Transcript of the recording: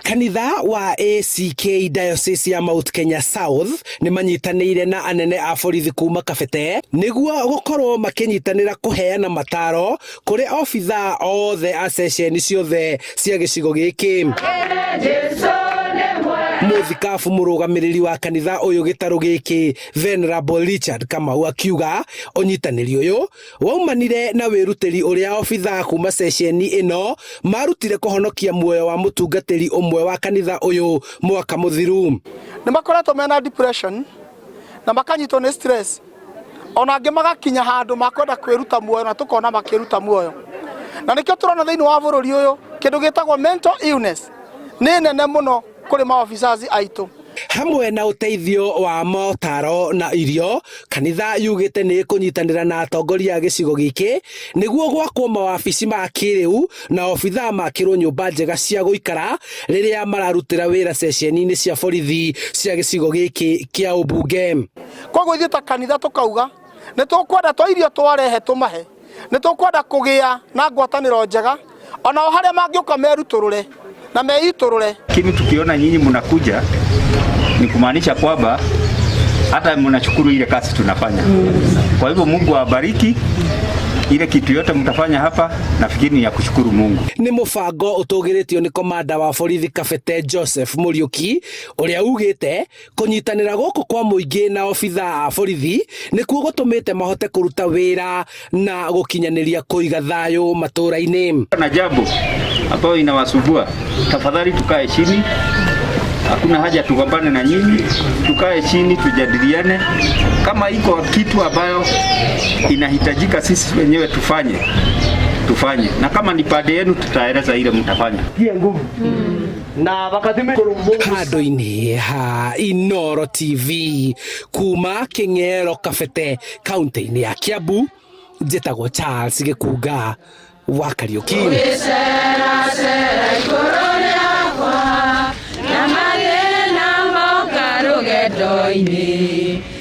Kanitha wa ACK Diocese ya Mount Kenya South nĩ manyitanĩire na anene a borithi kuma Kabete nĩguo gũkorwo makĩnyitanĩra kũheana mataro kũrĩ obithaa othe a ceceni ciothe cia gĩcigo gĩkĩ. Mũthikabu mũrũgamĩrĩri wa kanitha ũyũ gĩtarũ gĩkĩ Venerable Richard Kamau akiuga ũnyitanĩri ũyũ waumanire na wĩrutĩri ũrĩa obithaa kuma ceceni ĩno marutire kũhonokia muoyo wa mũtungatĩri ũmwe wa kanitha ũyũ mwaka mũthiru. Nĩ makoretwo mena depression na makanyitwo nĩ stress, ona angĩ magakinya handũ makwenda kwĩruta muoyo na tũkona makĩruta muoyo, na nĩkĩo tũrona thĩinĩ wa bũrũri ũyũ kĩndũ gĩtagwo mental illness nĩ nene mũno kũrĩ maofficers aitũ. Hamwe na ũteithio wa motaro na irio, kanitha yugĩte nĩ ĩkũnyitanĩra na atongoria a gĩcigo gĩkĩ nĩguo gwakwo mawabici ma kĩrĩu na obithaa makĩrwo nyũmba njega cia gũikara rĩrĩa mararutĩra wĩra ceceni-inĩ cia borithi cia gĩcigo gĩkĩ kĩa ũmbunge. Koguo ithuĩ ta kanitha tũkauga nĩ tũkwenda twa irio twarehe tũmahe, nĩ tũkwenda kũgĩa na ngwatanĩro njega onao harĩa mangĩũka merutũrũre na meitũrũre. Lakini tukiona nyinyi mnakuja ni kumaanisha kwamba hata mnashukuru ile kazi tunafanya. Kwa hivyo Mungu awabariki. Ile kitu yote mtafanya hapa nafikiri ni ya kushukuru Mungu. Nĩ mũbango ũtũgĩrĩtio nĩ komanda wa borithi Kabete Joseph Mũriũki ũrĩa ugĩte kũnyitanĩra gũkũ kwa mũingĩ na obithaa a borithi nĩkuo gũtũmĩte mahote kũruta wĩra na gũkinyanĩria kũiga thayũ matũũra-inĩ. Na jambo ambayo inawasumbua, tafadhali tukae chini. Hakuna haja tugombane na nyinyi, tukae chini tujadiliane. Kama iko kitu ambayo inahitajika sisi wenyewe tufanye, tufanye, na kama ni pande yenu tutaeleza ile mtafanya. Handũ-inĩ ha Inoro TV kuma Kĩng'ero Kabete kaunti-inĩ ya Kiambu, njĩtagwo Charles Gĩkunga wa Kariũki.